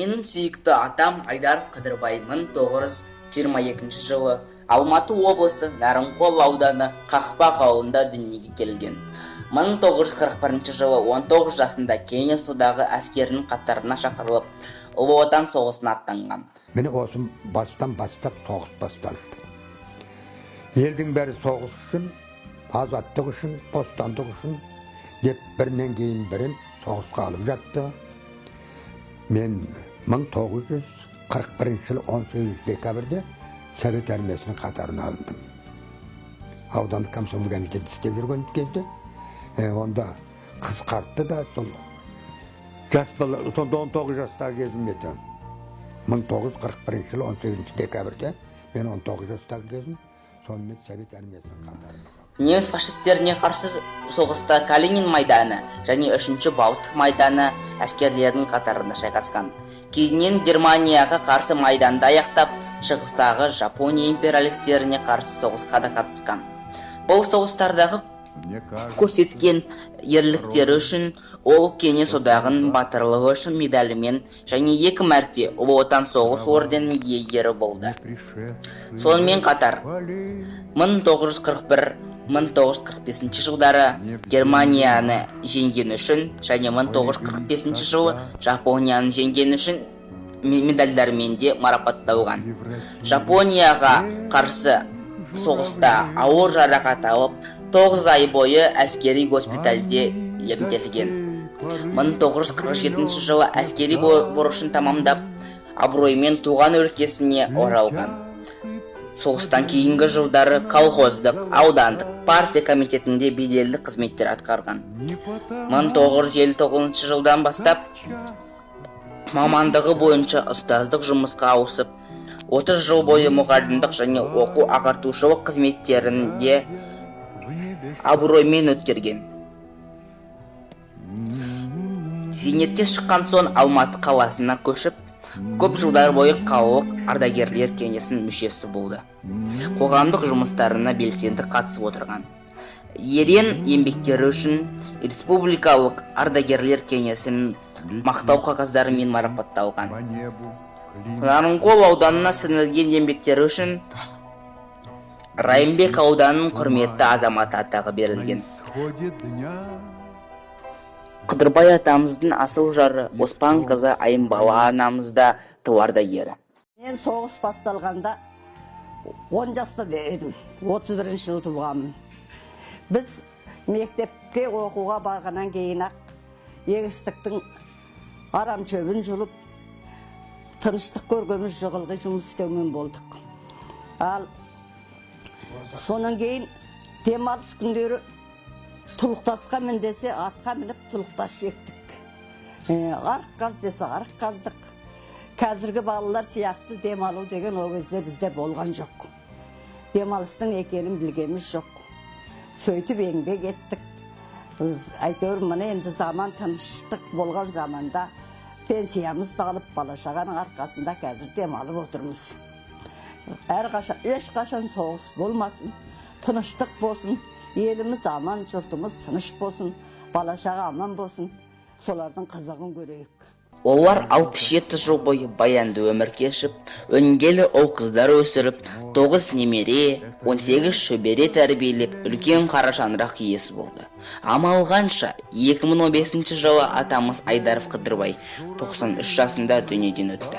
Менің сүйікті атам Айдаров Қыдырбай 1922 жылы Алматы облысы Нарынқол ауданы Қақпақ ауылында дүниеге келген. 1941 жылы 19 жасында Кеңес Одағы әскерінің қатарына шақырылып, Ұлы Отан соғысына аттанған. Міне, осы бастан бастап соғыс басталды. Елдің бәрі соғыс үшін, азаттық үшін, бостандық үшін деп бірінен кейін бірін соғысқа алып жатты. Мен 1941 жылы 18 декабрьде Совет армиясының қатарына алындым. Аудандық комсомол комитетінде істеп жүрген кезде онда қысқартты да, сол жас бала, сонда 19 жастағы кезім еді. 1941 жылы 18 декабрьде мен 19 жастағы кезім, сонымен Совет армиясының қатарына. Неміс фашистеріне қарсы соғыста Калинин майданы және Үшінші Балтық майданы әскерлерінің қатарында шайқасқан. Кейіннен Германияға қарсы майданды аяқтап, шығыстағы Жапония империалистеріне қарсы соғысқа да қатысқан. Бұл соғыстардағы көрсеткен ерліктері үшін ол Кеңес Одағының батырлығы үшін медалімен және екі мәрте Ұлы Отан соғыс орденінің иегері болды. Сонымен қатар 1941-1945 жылдары Германияны жеңген үшін және 1945 жылы Жапонияны жеңген үшін медальдармен де марапатталған. Жапонияға қарсы соғыста ауыр жарақат алып, 9 ай бойы әскери госпитальде емделген. 1947 жылы әскери борышын тамамдап, абыроймен туған өлкесіне оралған. Соғыстан кейінгі жылдары колхоздық, аудандық партия комитетінде беделді қызметтер атқарған. 1959 жылдан бастап мамандығы бойынша ұстаздық жұмысқа ауысып, 30 жыл бойы мұғалімдік және оқу ағартушылық қызметтерінде абыроймен өткерген. Зейнетке шыққан соң Алматы қаласына көшіп, көп жылдар бойы қалалық ардагерлер кеңесінің мүшесі болды. Қоғамдық жұмыстарына белсенді қатысып отырған. Ерен еңбектері үшін республикалық ардагерлер кеңесінің мақтау қағаздарымен марапатталған. Нарынқол ауданына сіңірген еңбектері үшін Райымбек ауданының құрметті азаматы атағы берілген. Қыдырбай атамыздың асыл жары Оспан қызы Айымбала анамыз да тыл ардагері. Мен соғыс басталғанда 10 жаста едім, 31 жылы туғанмын. Біз мектепке оқуға барғаннан кейін ақ егістіктің арам шөбін жұлып, тыныштық көргеніміз жоқ, ылғи жұмыс істеумен болдық. Ал сонан кейін демалыс күндері тұлықтасқа мін десе, атқа мініп тұлықтас жектік. Арық қаз десе, арық қаздық. Қазіргі балалар сияқты демалу деген ол кезде бізде болған жоқ. Демалыстың екенін білгеніміз жоқ. Сөйтіп еңбек еттік. Біз әйтеуір міне енді заман тыныштық болған заманда пенсиямызды алып, бала шағаның арқасында қазір демалып отырмыз. Әрқашан, ешқашан соғыс болмасын, тыныштық болсын, еліміз аман, жұртымыз тыныш болсын, бала шаға аман болсын, солардың қызығын көрейік. Олар 67 жыл бойы баянды өмір кешіп, өнегелі ұл қыздар өсіріп, 9 немере, 18 шөбере тәрбиелеп, үлкен қара шаңырақ иесі болды. Амал қанша, 2015 жылы атамыз Айдаров Қыдырбай 93 жасында дүниеден өтті.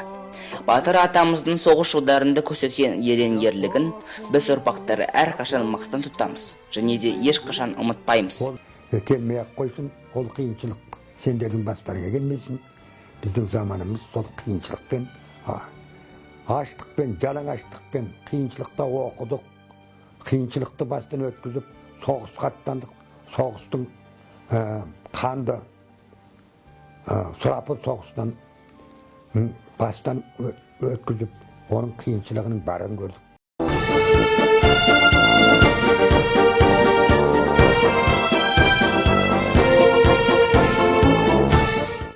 Батыр атамыздың соғыс жылдарында көрсеткен ерен ерлігін біз, ұрпақтары, әрқашан мақтан тұтамыз және де ешқашан ұмытпаймыз. Ол келмей ақ қойсын, ол қиыншылық сендердің бастарыңа келмесін. Біздің заманымыз сол қиыншылықпен, аштықпен, жалаңаштықпен, қиыншылықта оқыдық, қиыншылықты бастан өткізіп, соғысқа аттандық. Соғыстың қанды сұрапыл соғыстан бастан өткізіп, оның қиыншылығының барын көрдік.